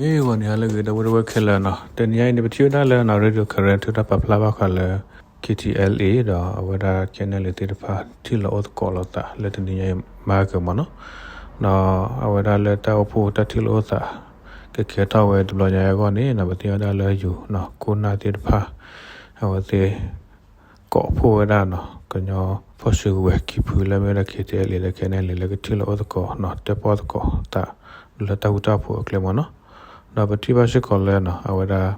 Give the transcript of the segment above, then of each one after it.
မ့ၢ်ဂီၤနံၤဟါလၢအဂ့ၤ ဒီပုၢ်ဝဲၢ်ခဲလၢာ်နီၤ, တနံၤညါအံၤန့ၣ် ပထံၣ်ဝဲဒၣ်လၢနီၤ Radio Karen ထုးထီၣ်ပာ်ဖျါဘၣ်ဃးလၢ K T L A ဒီးအဝဲဒၣ် K N L A သ့ၣ်တဖၣ် ထံၣ်လိာ်အိၣ်သကိးလိာ်သးလၢတနံၤညါအံၤ မၤကမၢ်နီၤ, ဒီးအဝဲဒၣ်လၢတၢ်အိၣ်ဖှိၣ်တၢ်ထံၣ်လိာ်အိၣ်သး ကကဲထီၣ်ဝဲတဘျီညါအံၤအဂီၢ်န့ၣ်နီၤ ပသ့ၣ်ညါဝဲဒၣ်လၢယိၤနီၤ ခိၣ်နၢ်သ့ၣ်တဖၣ် အဝဲသ့ၣ် ကိးဖှိၣ်ဝဲဒၣ်နီၤ ကညီဖီၣ်စုကဝဲၤခံဖုလၢမ့ၢ်ဝဲဒၣ် K T L A ဒီး K N L A လၢကထံၣ်လိာ်အိၣ်သကိးနီၤ တဲပီၣ်သကိးသး လၢတၢ်ဃူတၢ်ဖိးအကျဲမၢ်နီၤ, ဒီးပထံၣ်ဘၣ်စ့ၢ်ကီးလၢနီၤ အဝဲဒၣ်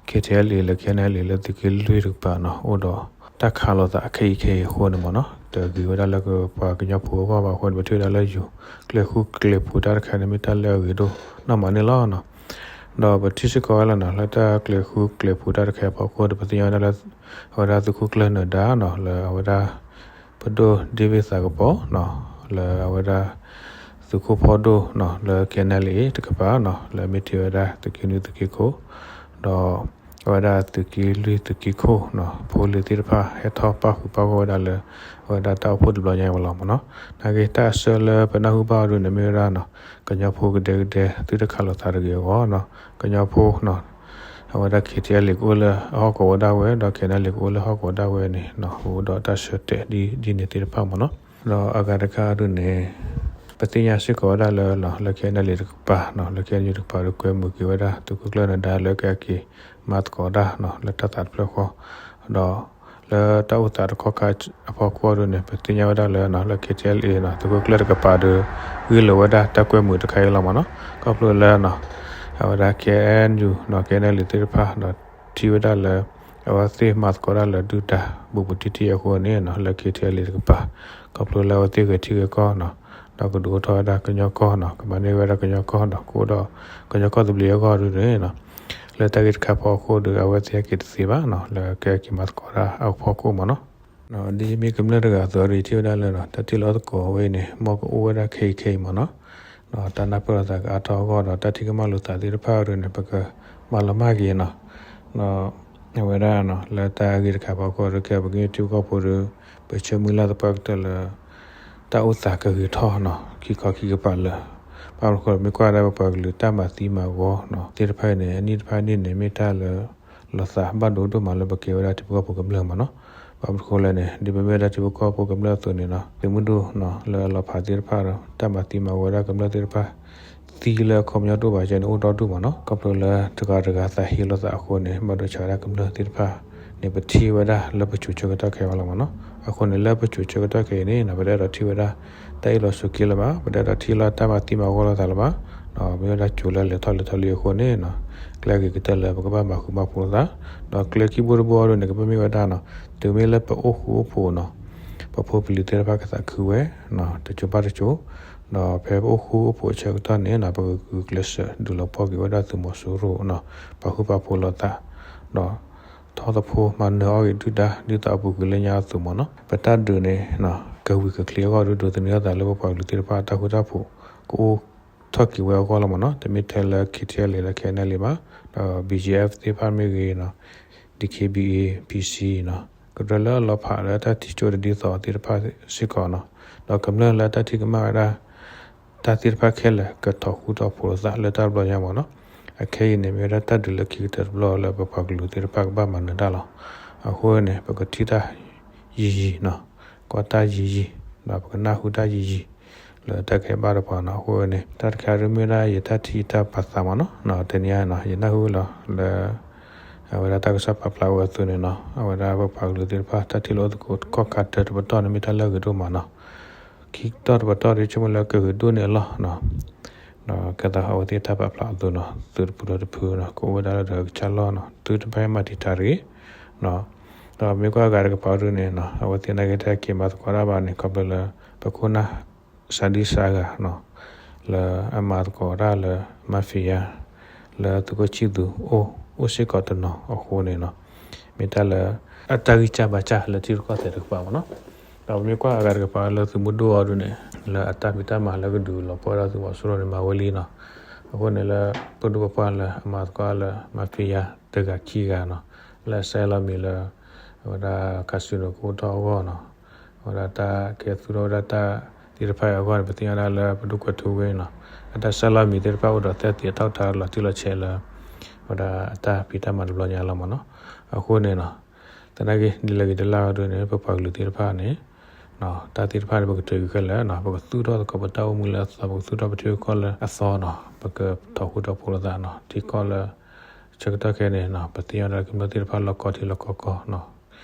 K T L A လၢ K N L A လၢသုးက့လွံၢ်တကပၤနီၤ အိၣ်ဒီးတၢ်ခးလိာ်သးခဲအံၤခဲအံၤအဃိန့ၣ်မၢ်နီၤ တဂ့ၤဝဲဒၣ်လၢပှၤကညီဖိအဂီၢ်ဘၣ်အဃိန့ၣ် ပထံၣ်ဝဲဒၣ်လၢယိၤ ကျဲၤဃူကျဲၤဖိးတၢ်တခါန့ၣ် မ့ၢ်တၢ်လၢအဂ့ၤဒိၣ်နီၢ်မးန့ၣ်လီၤနီၤ. ဒီးပထံၣ်စ့ၢ်ကီးဝဲလီၤနီၤ လၢတၢ်ကျဲၤဃူကျဲၤဖိးတၢ်တခါအဖီခိၣ်ဒီး ပသ့ၣ်ညါဝဲဒၣ်လၢ အဝဲဒၣ်သုးခိၣ်ကျၢၢ်နၢၤဒါနီၤ လၢအဝဲဒၣ် ပဒိၣ်ဒ့ၣ်ဝ့ၣ်သးကပီၤနီၤ လၢအဝဲဒၣ် သုးခိၣ်ဖီဒိၣ်နီၤ လၢ K N L A တကပၤနီၤ လၢအမ့ၢ်ထံၣ်ဝဲဒၣ်သုးက့နွံသုးက့ခိၣ် ဒီး အဝဲဒၣ်သုးက့လွံၢ်သုးက့ခိၣ်နီၤ ဖိလံၤသ့ၣ်တဖၣ် ဟဲထီၣ်ပၣ်ဃုာ်ပၣ်ဂီၢ်ဝဲဒၣ်လၢ အဝဲဒၣ်တၢ်အိၣ်ဖှိၣ်တဘျီညါအံၤဝဲလီၤမၢ်နီၤ. နာ်က့တၢ်အဆၢလၢပနၢ်ဟူဘၣ်အီၤဒုန့ၣ် မ့ၢ်ဝဲဒၣ်နီၤ ကညီဖိကဒဲကဒဲ သုတခးလိာ်သးတဂ့ၤအဂီၢ်နီၤ ကညီဖိနီၤ အဝဲဒၣ် K T L A ကအိၣ်လၢအဟီၣ်ကဝီၤဒၣ်ဝဲ ဒီး K N L A ကအိၣ်လၢဟီၣ်ကဝီၤဒၣ်ဝဲန့ၣ်နီၤ အိၣ်ဒီးတၢ်ဆၢတဲာ်ဒ်န့ၣ်သ့ၣ်တဖၣ်မၢ်နီၤ. ဒီးအဂၤတခါဒုန့ၣ် ပသ့ၣ်ညါစ့ၢ်ကီးဝဲဒၣ်လၢ လၢ K N L A တကပၤနီၤ လၢ K N U တကပၤဒီး ကွဲမုာ်က့ၤဝဲဒၣ် သုးခိၣ်ကျၢၢ်နၢၤဒါလၢကက့ၤမၤသကိးတၢ်နီၤ လၢတၢ်သးတဖျၢၣ်ဃီ ဒီးလၢတၢ်အိၣ်သးတခီခါအဖီခိၣ်ဒုန့ၣ် ပသ့ၣ်ညါဝဲဒၣ်လၢနီၤ လၢ K T L A နီၤ သုးခိၣ်ကျၢၢ်တကပၤဒီး ဂ့ၢ်လိာ်ဝဲဒၣ်တၢ်ကွဲမုာ်တခါအံၤလီၤမၢ်နီၤ. ခီဖျိလၢနီၤ အဝဲဒၣ် K N U နီၤ K N L A သ့ၣ်တဖၣ်ဒီး ထံၣ်ဝဲဒၣ်လၢ အဝဲသ့ၣ်မၤသကိးတၢ်လၢဒုၣ်ဒါ ဘူးဘူးတံၢ်တံၢ်အဃိန့ၣ်နီၤ လၢ K T L A တကပၤ ခီဖျိလၢအဝဲသ့ၣ်ဂဲၤထံဂဲၤကီၢ်နီၤ ဒီးကဒုးအိၣ်ထီၣ်ဝဲဒၣ်ကညီကီၢ်နီၤ ကမၤန့ၢ်ဝဲဒၣ်ကညီကီၢ်ဒီး ကအိၣ်ဒီးကညီကီၢ်သဘျ့အဂီၢ်ဒုန့ၣ်နီၤ လၢတၢ်ဂ့ၢ်တခါအဖီခိၣ်ဒီး အဝဲသ့ၣ်ဟဲက့ၤတသ့ဘၣ်နီၤ လၢကဟဲက့ၤမၤသကိးတၢ်အဖီခိၣ်မၢ်နီၤ. ဒ်မ့ၢ်ကမျၢၢ်တဂၤအသိးဒီး ယထံၣ်ဝဲဒၣ်လၢနီၤ တၢ်ထံၣ်လိာ်အိၣ်သကိးအဝဲအံၤန့ၣ် မ်ကအိၣ်ဝဲဒၣ်ခဲအံၤခဲအံၤမၢ်နီၤ. ဒီးတၢ်နၢ်ပၢၢ်လိာ်သးကအါထီၣ်အဂီၢ်ဒီး တၢ်ထံၣ်ကမၣ်လိာ်သးသ့ၣ်တဖၣ်အံၤဒုန့ၣ် ပကမၤလီၤမၢ်က့ၤနီၤ ဒီးအဝဲဒၣ်နီၤ လၢတၢ်ဂ့ၢ်တခါအဖီခိၣ်ဒီး ကဲပကညီထံဖိကီၢ်ဖိဒီး ပဆၢမုၢ်လၢ်သပှၢ်ကတၢၢ်လၢ တၢ်အိၣ်သးကဂ့ၤထီၣ်နီၤ ခံခီခံကပၤလၢာ် ဘၣ်မနုၤအဃိ မ့ၢ်ကွၢ်ဝဲဒၣ်ပပှၤကလုာ်တၢ်မၤသံမၤဂီၤနီၤ သ့ၣ်တဖၣ်အံၤန့ၣ် အနံၣ်တဖၣ်အနံၣ်န့ၣ် မ့ၢ်တၢ်လၢ လီၤသးဘၣ်ဒိဒိၣ်မးလၢပကဲဝဲဒၣ်ထံဖိကီၢ်ဖိကမျၢၢ်မၢ်နီၤ. ဘၣ်မနုၤအဃိလဲၣ်န့ၣ် ဒ်ပမ့ၢ်ဝဲဒၣ်ထံဖိကီၢ်ဖိကမျၢၢ်အသိးန့ၣ်နီၤ သုးမုၢ်ဒိၣ်နီၤ လၢအလီၤဖးသ့ၣ်တဖၣ်ဒီး တၢ်မၤသံမၤဝီဝဲဒၣ်ကမျၢၢ်သ့ၣ်တဖၣ် သံလၢအခီပညီတအိၣ်ဘၣ်ကဲန့ၣ် အိၣ်ဒီဒူၣ်မၢ်နီၤ. ခီဖျိလၢတဂၤတဂၤသးဟ့လိာ်သးအဃိန့ၣ် ဘၣ်ဒိဆှးဝဲဒၣ်ကမျၢၢ်သ့ၣ်တဖၣ်န့ၣ် ပထံၣ်ဝဲဒၣ်လၢပစိၤဆၢကတီၢ်ခဲအံၤလီၤမၢ်နီၤ. အဃိန့ၣ် လၢပစိၤဆၢကတီၢ်ခဲအံၤန့ၣ်နီၤ ပတအဲၣ်ဒိးထံၣ်ဝဲဒၣ် တၢ်အ့ၣ်လိာ်ဆိးက့လၢၤဘၣ်, ပတအဲၣ်ဒိးထံၣ်လၢတၢ်မၤသံမၤဝီလိာ်သးလၢၤဘၣ်. ဒီးမ့ၢ်ဝဲဒၣ်စိၤလၢလဲၤထီၣ်လဲၤထီလံအဃိန့ၣ်နီၤ ကျဲဂ့ၤကတၢၢ်လၢပကဘၣ်မၤဃူမၤဖိးလိာ်သး, ဒီးကျဲခံဘိတဘိအံၤဒုန့ၣ် ကဘၣ်မ့ၢ်ဝဲဒၣ်နီၤ တုၤမ့ၢ်လၢပအိၣ်ဃူအိၣ်ဖိးနီၤ ပဖိပလံၤသ့ၣ်တဖၣ်ကသးခုဝဲ တစိၤဘၣ်တစိၤ, ဒီးဖဲပအိၣ်ဃူအိၣ်ဖိးအဆၢကတီၢ်န့ၣ်နီၤ ပကဂုာ်ကျဲးစၢးဒုးလီၤပှီၢ်က့ၤဝဲဒၣ်သုးမီၤစိရိၤနီၤ ပာ်ဃူပာ်ဖိးလိာ်သး, ဒီး ထီၣ်သဖှိမၤနၢၤအီၣ်ဂ့ၤဒုၣ်ဒါ ဒ်သိးအပူၤကွံာ်လၢညါအသိးမၢ်နီၤ. ပတၢ်ဒုးန့ၣ် ကဝံၤကချ့အဂီၢ်ဒုးဒိးသန့ၤအသးလၢပပှၤကလုာ်သ့ၣ်တဖၣ်တၢ်ဃူတၢ်ဖိး ကအိၣ်ထီၣ်က့ၤဝဲအဂီၢ်လီၤမၢ်နီၤ. တမ့ၢ်ထဲလၢ K T L A လၢ K N L A ဘၣ်, ဒီး B G F သ့ၣ်တဖၣ်မ့ၢ်ဂ့ၤနီၤ, D K B A, P C နီၤ, ကရၢလၢအလီၤဖးလၢတၢ်ထံၣ်ကၠိတဒ်သိးသ့ၣ်တဖၣ်စ့ၢ်ကီးနီၤ, ဒီးကမျၢၢ်လၢတၢ်ထံၣ်ကမၣ်ဝဲဒၣ် တၢ်သ့ၣ်တဖၣ်ခဲလၢာ် ကထီၣ်ဃူထီၣ်ဖိးလိာ်သးလၢတၢ်တဘျီညါမၢ်နီၤ. အခဲအံၤန့ၣ် မ့ၢ်ဝဲဒၣ်တၢ်ဒုးလၢခံကတၢၢ်တဘျီလၢပပှၤကလုာ်သ့ၣ်တဖၣ်ကဘၣ်မၤနၢၤတၢ်လီၤ. အဃိန့ၣ် ပကထံၣ်တၢ်ယံာ်ယံာ်နီၤ, ကွၢ်တၢ်ယံာ်ယံာ်, ဒီးပကနၢ်ဟူတၢ်ယံာ်ယံာ် လၢတၢ်ကဲဘၣ်တပှၤနီၤ. အဃိန့ၣ် တၢ်တခါဒုးမ့ၢ်ဝဲဒၣ် ယတၢ်ထံၣ်တၢ်ပာ်သးမၢ်နီၤ. တနံၤအံၤနီၤ ယနၢ်ဟူလီၤလၢ အဝဲဒၣ်တၢ်ကစီၣ်ပာ်ဖျါဝဲအသိးန့ၣ်နီၤ အဝဲဒၣ်ပပှၤကလုာ်သ့ၣ်တဖၣ် တၢ်ထံၣ်လိာ်အိၣ်သကိးတကီၢ်ခါတၢၢ်တပတီၢ်န့ၣ် မ့ၢ်တၢ်လၢအဂ့ၤဒိၣ်မးနီၤ. ခံတီၢ်တပတီၢ်ဒုး ဆိကမိၣ်လၢကဂ့ၤဒိၣ်န့ၢ်အလီၢ်နီၤ. ဒီးကဲသးအဝဲသ့ၣ်တၢ်ပာ်ဖျါအသိးနီၤ သုးတဖုဒီးတဖုနီၤ ကအိၣ်ဝဲဒၣ်လၢဒီးကစၢ်လီၢ်နီၤ သုတဖၣ်မၤတံာ်တာ်တဂ့ၤနီၤ. ဒီးမ့ၢ်ကွၢ်အဂၤတကပၤဒုးန့ၣ်နီၤ အဝဲသ့ၣ်နာ်က့တၢ်က့ၤမၤသကိးတၢ်ဘၣ်န့ၣ် ခီဖျိလၢ ပခိၣ်နၢ် စၤဒံစၤဂၤနီၤ လၢအမၤသကိးတၢ်လၢ mafia လၢသုးခိၣ်ဆံၣ်သူးအိၣ် အိၣ်စ့ၢ်ကီးတနီၤအဃိန့ၣ်နီၤ မ့ၢ်တၢ်လၢ အတၢ်ဂံၢ်စၢ်ဘါစၢ်လၢထံရူၢ်ကီၢ်သဲးတကပၤမၢ်နီၤ. ဒီးပမ့ၢ်ကွၢ်အဂၤတကပၤလၢသုးမုၢ်ဒိၣ်အီၤဒုးန့ၣ် လၢအတၢ်ဖံးတၢ်မၤလၢကဒုးလီၤပှီၢ်ဒၣ်သုးမီၤစိရိၤန့ၣ် မၤဝဲလံနီၤ. အဃိန့ၣ်လၢ ပဒိၣ်ပပှၢ်လၢအမၤသကိးလၢ mafia တဂၤခံဂၤနီၤ လၢအစဲလီၤမံၤလၢ အဝဲဒၣ် casino ကအိၣ်ထီၣ်အဂီၢ်နီၤ အဝဲဒၣ်တၢ်ကဲသူၣ်ထီၣ်ဝဲဒၣ်တၢ်သ့ၣ်တဖၣ်အံၤအဂီၢ်န့ၣ် ပသ့ၣ်ညါဒၣ်လၢပဒိၣ်ကွဲးထူဝ့နီၤ အတၢ်ဆဲးလီၤမံၤသ့ၣ်တဖၣ်အိၣ်ဒီးသက်သေအထောက်အထားလီၤတံၢ်လီၤဆဲးလၢ ဝဲဒၣ်အတၢ်ဖံးတၢ်မၤတဘျီညါလီၤမ့ၢ်နီၤ. အဃိန့ၣ်နီၤ သနာ်က့ ဒ်လဲၣ်ဂ့ၤဒ်လဲၣ်ဂ့ၤဒ်န့ၣ် ပပှၤကလုာ်သ့ၣ်တဖၣ်န့ၣ် တၢ်သ့ၣ်တဖၣ်န့ၣ် ပကတၢၢ်ကွံာ်ခဲလၢာ်နီၤ, ပကသူၣ်ထီၣ်သကိးပတၢ်အိၣ်မူလၢအသီ, ပကသူၣ်ထီၣ်ပထံပကီၢ်လၢအသီနီၤ, ပကထီၣ်ဃူထီၣ်ဖိးလိာ်သးနီၤ, ထံကီၢ်လၢ ဆၢကတီၢ်ခဲအံၤန့ၣ်နီၤ ပသ့ၣ်ညါဝဲဒၣ်ကမျၢၢ်သ့ၣ်တဖၣ်လီၢ်ကီထံလီၢ်ကီကီနီၤ,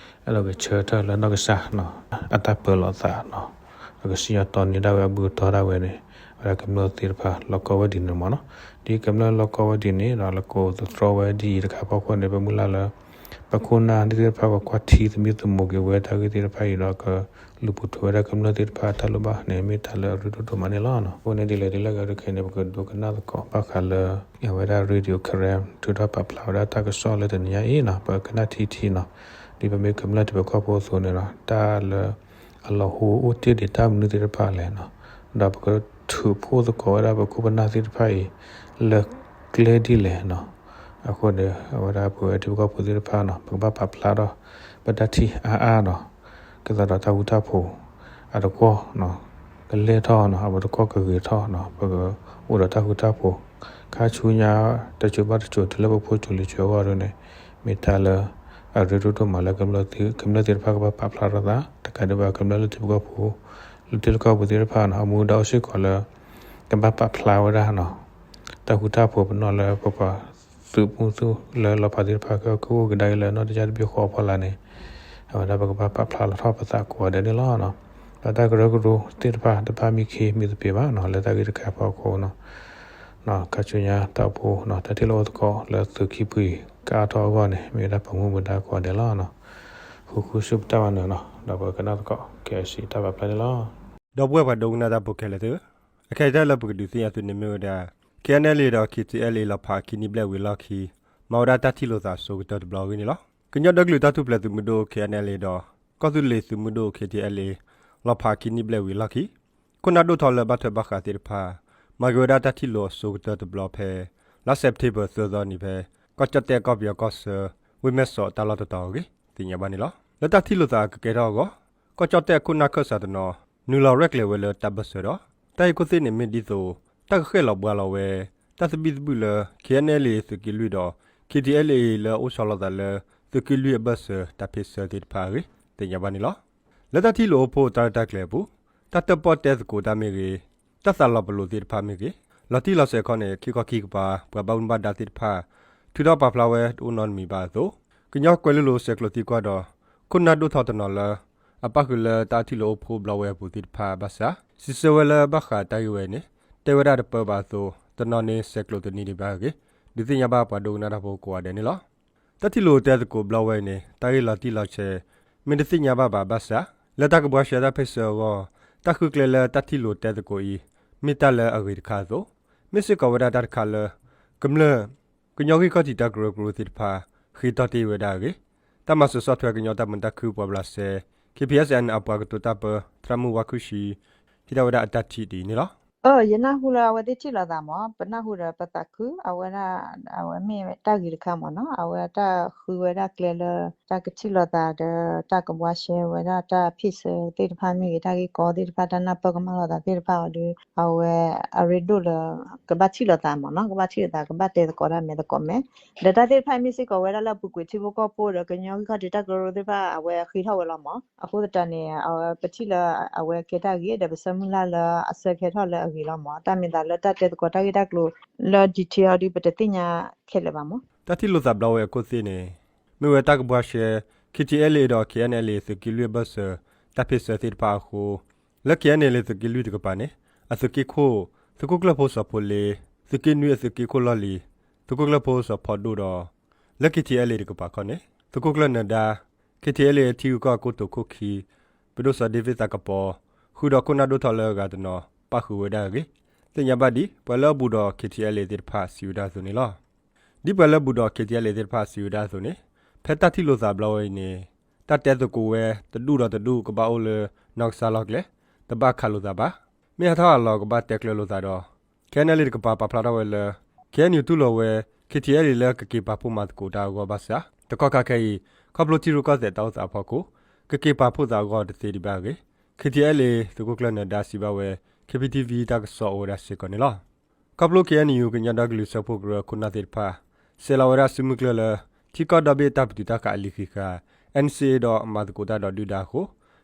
အဲၣ်ဒိးကဆၢထၢၣ်လၢနီၢ်ကစၢ်နီၤ အတၢ်ပၢလီၤသးနီၤ, ဒီးကစံၣ်ညီၣ်တဲာ်န့ၢ်ဒၣ်ဝဲအဘူၣ်အတီၢ်ဒၣ်ဝဲန့ၣ် ဝဲဒၣ်ကမျၢၢ်သ့ၣ်တဖၣ်လီၢ်ကီဝဲဒ်န့ၣ်မ့ၢ်နီၤ. ဒ်ကမျၢၢ်လီၢ်ကီဝဲဒ်န့ၣ်ဒီး လၢကိးသတြီဝဲဒ်အံၤတခါအဖီခိၣ်န့ၣ် ပမုၢ်လၢ်လၢ ပခိၣ်နၢ်သ့ၣ်တဖၣ်ကကွၢ်ထံသမံသမိးက့ၤဝဲတၢ်ဂ့ၢ်သ့ၣ်တဖၣ်အံၤဒီး ကလူၤပိာ်ထွဲဝဲဒၣ်ကမျၢၢ်သ့ၣ်တဖၣ်အတၢ်လိၣ်ဘၣ်န့ၣ် မ့ၢ်တၢ်လၢအရ့ဒိၣ်ဒိၣ်မးန့ၣ်လီၤ. အဃိန့ၣ်ဒ်လဲၣ်ဒ်လဲၣ်ဂ့ၤတခါန့ၣ် ပကဒိကနၣ်သကိးဘၣ်ဃးလၢ အဝဲဒၣ် Radio Karen ထုးထီၣ်ပာ်ဖျါဝဲဒၣ်တၢ်ကစီၣ်လၢတနံၤညါအံၤနီၤ ပကနၣ်ထံထံနီၤ, ဒ်ပမ့ၢ်ကမျၢၢ်ထံဖိကီၢ်ဖိအသိးန့ၣ်နီၤ တၢ်လၢအလီၤဟိအိၣ်တ့ၢ်ဒံးတၢ်မနုၤသ့ၣ်တဖၣ်လဲၣ်နီၤ, ဒီးပကထုးဖှိၣ်သကိးဝဲဒၣ်ပခိၣ်ပနၢ်သ့ၣ်တဖၣ်အံၤ လၢကျဲဒ်လဲၣ်နီၤ. အဃိန့ၣ် အဝဲဒၣ်ပဝဲထံဖိကီၢ်ဖိသ့ၣ်တဖၣ်နီၤ ပကဘၣ်ပာ်ဖျါထီၣ် ပတၢ်ထံၣ်အါအါနီၤ, ကသးဒီးတၢ်ဃူတၢ်ဖိး အတကွီၢ် ကလဲၢ်ထီၣ်နီၤ, အဝဲတကွီၢ်ကဂ့ၤထီၣ်နီၤ, ပကအိၣ်ဒီးတၢ်ဃူတၢ်ဖိး, ခါဆူညါ တစိၤဘၣ်တစိၤ တုၤလၢပဖိစိၤလံၤစိၤအဂီၢ်ဒ်န့ၣ် မ့ၢ်တၢ်လၢအရ့ဒိၣ်ဒိၣ်မးလၢ ကမျၢၢ်သ့ၣ်တဖၣ်ကဘၣ်ပာ်ဖျါထီၣ်သး, တကးဒံးဘၣ်ကမျၢၢ်လၢထံဖိကီၢ်ဖိ လၢထံလီၢ်ကီၢ်ပူၤသ့ၣ်တဖၣ်နီၤ အမူဒါအိၣ်စ့ၢ်ကီးလၢ ကဘၣ်ပာ်ဖျါဝဲဒၣ်နီၤ တၢ်ဃူတၢ်ဖိးပနီၣ်လၢပပှၤသုးမုၢ်သံၣ်လၢလီၤဖးသ့ၣ်တဖၣ် ကအိၣ်က့ၤဒၣ်အံၤလၢနီၢ်တယၢ်တဘ့ၣ်ဃီအဖီလာ်န့ၣ် အဝဲဒၣ်ပကဘၣ်ပာ်ဖျါလီၤထီၣ်ပသးကိးဂၤဒဲးန့ၣ်လီၤ. ဒီးတၢ်ကရၢကရိသ့ၣ်တဖၣ်တဘၣ်မံခ့မံသပ့ၤဘၣ်နီၤ လၢတၢ်ဂ့ၢ်တခါအဖီခိၣ်နီၤ ခါဆူညါတၢ်အိၣ်ဖှိၣ်နီၤ တၢ်ထံၣ်လိာ်အိၣ်သကိးလၢသုးက့ၢ်ပှ့ၤ ကအါထီၣ်အဂီၢ်န့ၣ် မ့ၢ်ဝဲဒၣ်ပမူပဒါကိးဂၤဒဲးလီၤ. ဃုဃုဆူပတၢ်ဝဲနုာ်နီၤ ဒီးပကနၣ်သကိး KIC တၢ်ပာ်ဖျါန့ၣ်လီၤ. ဒီပုၢ်ဝဲၢ်ပှၤဒိကနၣ်တၢ်ဖိခဲလၢာ်သ့ၣ်ဧၢ, အခဲအံၤတၢ်လၢပကဒုးသ့ၣ်ညါသုန့ၣ်မ့ၢ်ဝဲဒၣ် KNLA ဒီး KTLA လီၤဖးခံနံၣ်ဘျဲၣ်ဝံၤအလီၢ်ခံ မၤဝဲဒၣ်တၢ်ထံၣ်လိာ်သးအဆိကတၢၢ်တဘျီအဂ့ၢ်န့ၣ်လီၤ. ကညီဒီကလုာ်တၢ်ထူၣ်ဖျဲးသုးမုၢ်ဒိၣ် KNLA ဒီး ကီၢ်သူလ့ၤသုးမုၢ်ဒိၣ် KTLA လီၤဖးခံနံၣ်ဘျဲၣ်ဝံၤအလီၢ်ခံ ခိၣ်နၢ်ဒိၣ်ထီၣ်လၢဘၣ်ထွဲဘၣ်ဃးသ့ၣ်တဖၣ် မၤက့ၤဝဲဒၣ်တၢ်ထံၣ်လိာ်အဆိကတၢၢ်တဘျီဖဲ လါစဲးပထ့ဘၢၣ်သၢသီနံၤဖဲ ကီၢ်ကၠီၣ်တဲၣ်ကီၢ်ပယီၤကီၢ်ဆၢ ဝ့ၢ်မဲၢ်ဆီးတၢ်လီၢ်တတီၤအဂ့ၢ် သ့ၣ်ညါဘၣ်န့ၣ်လီၤ. လၢတၢ်ထံၣ်လိာ်သးကကဲထီၣ်အဂီၢ် ကီၢ်ကၠီၣ်တဲၣ်အခိၣ်နၢ်ခၢၣ်စးတနီၤ နုာ်လီၤရဲၣ်ကျဲၤဝဲလၢတၢ်ဘၢၣ်စၢၤဒီး တၢ်ဟ့ၣ်ခိၣ်သ့ၣ်န့ၣ်မ့ၢ်ဒ်သိး တၢ်ကဃဲၣ်လီၤဘှါလီၤဝဲ တၢ်သဘံၣ်သဘုၣ်လၢ KNLA သုးက့လွံၢ်ဒီး KTLA လၢအအိၣ်ဆီလီၤသးလၢ သုးက့လွံၢ်အဘၢၣ်စၢၤတၢ်ဖ့ၣ်ဆၢသ့ၣ်တဖၣ်အဂ့ၢ် သ့ၣ်ညါဘၣ်န့ၣ်လီၤ. လၢတၢ်ထံၣ်လိာ်အိၣ်ဖှိၣ်တၢ်ရဲၣ်တၢ်ကျဲၤအပူၤ တၢ်တၢၣ်ပီၣ်တဲသကိးတၢ်မ့ၢ်ဂ့ၤ, တၢ်သးလီၤပလိာ်သ့ၣ်တဖၣ်မ့ၢ်ဂ့ၤ, လီၤတံၢ်လီၤဆဲးခီန့ၣ် ခံခီခံကပၤ ပှၤဘၣ်မူဘၣ်ဒါသ့ၣ်တဖၣ် ထုးထီၣ်ပာ်ဖျါဝဲတအိၣ်နီတမံၤဘၣ်အသိး, ကညီကွဲၤလ့လိၤဆဲးကျိးသံကွၢ်ဒီး ခိၣ်နၢ်ဒိၣ်ထီၣ်တနီၤလၢ အပၣ်ဃုာ်လၢတၢ်ထံၣ်လိာ်အိၣ်ဖှိၣ်ဘျီဝဲအပူၤသ့ၣ်တဖၣ်ဘၣ်ဆၣ် စံးဆၢဝဲလၢဘၣ်ဃးတၢ်ဂ့ၢ်ဝဲအံၤန့ၣ် တဲဝဲဒၣ်တပၢၢ်ဘၣ်အသိး တနီၤန့ၣ်ဆဲးကျိးတနံၤဒံးဘၣ်အဂ့ၢ် ဒုးသ့ၣ်ညါဘၣ်ပှၤဒိကနၣ်တၢ်ဖိကိးဂၤဒဲးန့ၣ်လီၤ. တၢ်ထံၣ်လိာ်တဲသကိးဘျီဝဲအံၤန့ၣ် တၢ်ဂ့ၢ်လီၤတံၢ်လီၤဆဲး မ့ၢ်တသ့ၣ်ညါဘၣ်ဘၣ်ဘၣ်ဆၣ် လၢတၢ်ကဘှါရှဲတၢ်ဖ့ၣ်ဆၢအဂီၢ် တၢ်ဃုကျဲလၢတၢ်ထံၣ်လိာ်တဲသကိးအံၤ မ့ၢ်တၢ်လၢအဂ့ၤတခါအသိး မ့ၢ်စ့ၢ်ကီးဝဲဒၣ်တၢ်တခါလၢ ကမျၢၢ် ကညီဂံၢ်ခီၣ်ထံးတၢ်ကရၢကရိသ့ၣ်တဖၣ် ဃ့ထီၣ်တ့ၢ်ဝဲဒၣ်အဂ့ၢ် တၢ်မၤစၢၤဆီၣ်ထွဲကညီတၢ်မုာ်တၢ်ခုၣ်ပှၤဘျးစဲ K P S N အပှၤကတိၤတၢ်ပၢ သရၣ်မုၣ်ဝါခုၣ်ဆှံ ဟ့ၣ်ထီၣ်ဝဲဒၣ်အတၢ်ထံၣ်ဒ်အံၤန့ၣ်လီၤ. ယနၢ်ဟူလၢအဝဲသ့ၣ်ထံၣ်လိာ်သးမ့ၢ် ပနၢ်ဟူဒီးပသးခု အဝဲဒၣ် အဝဲမ့ၢ်တၢ်ဂ့ၤတခါမ့ၢ်နီၤ အဝဲတၢ်ဃုဝဲဒၣ်ကျဲလၢ တၢ်ကထံၣ်လိာ်သးဒီး တၢ်ကဘှါရှဲဝဲဒၣ်တၢ်ဖ့ၣ်ဆၢသ့ၣ်တဖၣ်မ့ၢ်ဂ့ၤ တၢ်ဂ့ၢ်ကီသ့ၣ်တဖၣ် တၢ်နၢ်ပၢၢ်ကမၣ်လိာ်သးသ့ၣ်တဖၣ်အီၤဒီး အဝဲအရ့ဒိၣ်လၢ ကဘၣ်ထံၣ်လိာ်သးမ့ၢ်နီၤ ကဘၣ်ထံၣ်လိာ်သး ကဘၣ်တဲသကိးတၢ်မဲာ်သကိးမဲာ် ဒီးတၢ်သ့ၣ်တဖၣ်အံၤမ့ၢ်စ့ၢ်ကီးဝဲဒၣ်လၢအပူၤကွံာ်ထံဖိကီၢ်ဖိဒီးကညီဂံၢ်ခီၣ်ထံးတၢ်ကရၢကရိသ့ၣ်တဖၣ် အဝဲဃ့ထီၣ်ဝဲလီၤမ့ၢ် အဃိသတးန့ၣ် အဝဲပထံၣ်လၢအဝဲကဲတၢ်ဂ့ၤ ဒီးပဆၢမုၢ်လၢ်လၢအဆၢကဟဲထီၣ်လၢအဂ့ၤလီၤမ့ၢ် တၢ်မ့ၢ်သးလၢတၢ်တဲသကိးတၢ်ဂ့ၢ်တၢ်ကျိၤလၢ detail အီၤဒုး ပတသ့ၣ်ညါခဲလၢာ်ဘၣ်မ့ၢ် တၢ်ထံၣ်လိာ်သးဘျီဝဲအခိၣ်သ့ၣ်န့ၣ် မ့ၢ်ဝဲတၢ်ကဘှါရှဲ K T L A ဒီး K N L A သုးက့လွံၢ်အဘၢၣ်စၢၤ တၢ်ဖ့ၣ်ဆၢသ့ၣ်တဖၣ်အဃိ လၢ K N L A သုးက့လွံၢ်တကပၤန့ၣ် အသုးက့ခိၣ် သုးခိၣ်ကျၢၢ်ဖိစီၤဖိလ့, သုးက့နွံအသုးက့ခိၣ်လီၢ်လံၤ သုးခိၣ်ကျၢၢ်ဖိစီၤဖီဒိၣ်ဒီး လၢ K T L A တကပၤခီန့ၣ် သုးခိၣ်ကျၢၢ်နၢၤဒါ K T L A အထံဂုၤကီၢ်အကိတိာ်ခိၣ်ခံ ပဒိၣ်စီၤဒ့ဝ့ၣ်သးကပီၤ ဃုာ်ဒီးခိၣ်နၢ်ဒိၣ်ထီၣ်လၢအဂၤတနီၤ ပၣ်ဃုာ်ဝဲဒၣ်အဂ့ၢ် သ့ၣ်ညါဘၣ်ဒ် ပှၤလၢအဘူးဒီး K T L A သ့ၣ်တဖၣ်စံးဝဲဒၣ်အသိးန့ၣ်လီၤ. ဒ်ပှၤလၢအဘူးဒီး K T L A သ့ၣ်တဖၣ်စံးဝဲဒၣ်အသိးန့ၣ် ဖဲတၢ်ထံၣ်လိာ်သးဘျီဝဲအံၤန့ၣ် တၢ်တဲသကိးဝဲတဒူၣ်ဒီးတဒူၣ်ကဘၣ်အိၣ်လၢနီၢ်ကစၢ်လီၢ်ကျဲ, တဘၣ်ခးလိာ်သးဘၣ်. မ့ၢ်ဟးထီၣ်ဟးလီၤကဘၣ်တဲကျၢၤလိာ်သးဒီး K N L A တကပၤပာ်ဖျါထီၣ်ဝဲလၢ K N U တူၢ်လိာ်ဝဲ K T L A လၢကက့ၤပာ်ဖှိၣ်မၤသကိးတၢ်အဂီၢ်ဘၣ်ဆၣ် တကီၢ်ခါခဲအံၤ ခီဖျိထံရူၢ်ကီၢ်သဲးတၢ်အိၣ်သးအဖီခိၣ် ကက့ၤပာ်ဖှိၣ်သးအဂီၢ်တသ့ဒံးဘၣ်အဂ့ၢ် K T L A သုးခိၣ်ကျၢၢ်နၢၤဒါစံးဘၣ်ဝဲ K B T V တၢ်ကစီၣ်အိၣ်ဝဲဒၣ်စ့ၢ်ကီးန့ၣ်လီၤ. ခီဖျိ KNU ကညီဒီကလုာ်စၢဖှိၣ်ကရၢအခိၣ်နၢ်သ့ၣ်တဖၣ် ဆဲးလီၤဝဲဒၣ်စုမုၢ်ကျၢၢ်လၢ ထံကီၢ်ဒီဘ့ၣ်တၢ်ပတုာ်တၢ်ခးအလံာ်ဃံးဃာ် NCA ဒီးမၤသကိးတၢ်ဒီးဒုၣ်ဒါအဃိ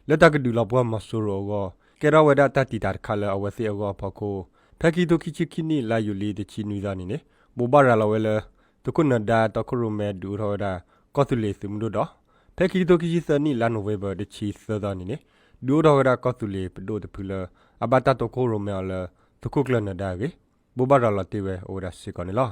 လၢတၢ်ကဒုးလီၤပှီၢ်မီၤစိရိၤအဂီၢ် ကဲထီၣ်ဝဲဒၣ်တၢ်တံာ်တာ်တခါလၢအဝဲသ့ၣ်အဂီၢ်အဖီခိၣ် ဖဲခံကထိခံဆံခံနံၣ် လါယူၤလံတဆံနွံသီန့ၣ်န့ၣ် ဘိးဘၣ်ရၤလီၤဝဲလၢ သုးခိၣ်နၢၤဒါတီခိၣ်ရိၣ်မဲ ဒုးအိၣ်ထီၣ်ဝဲဒၣ် ကီၢ်သူလ့ၤသုးမုၢ်ဒိၣ်ဒီး ဖဲခံကထိခံဆံသၢနံၣ် လါနိၣ်ဝ့ဘၢၣ်တဆံသၢသီန့ၣ်န့ၣ် ဒုးအိၣ်ထီၣ်ဝဲဒၣ်ကီၢ်သူလ့ၤပဒိၣ်တဖုလၢ အဘၣ်တၢ်တီခိၣ်ရိၣ်မဲအီၤလၢ သုးခိၣ်ကျၢၢ်နၢၤဒါအဂ့ၢ် ဘိးဘၣ်ရၤလီၤတ့ၢ်ဝဲအိၣ်ဝဲဒၣ်စ့ၢ်ကီးန့ၣ်လီၤ.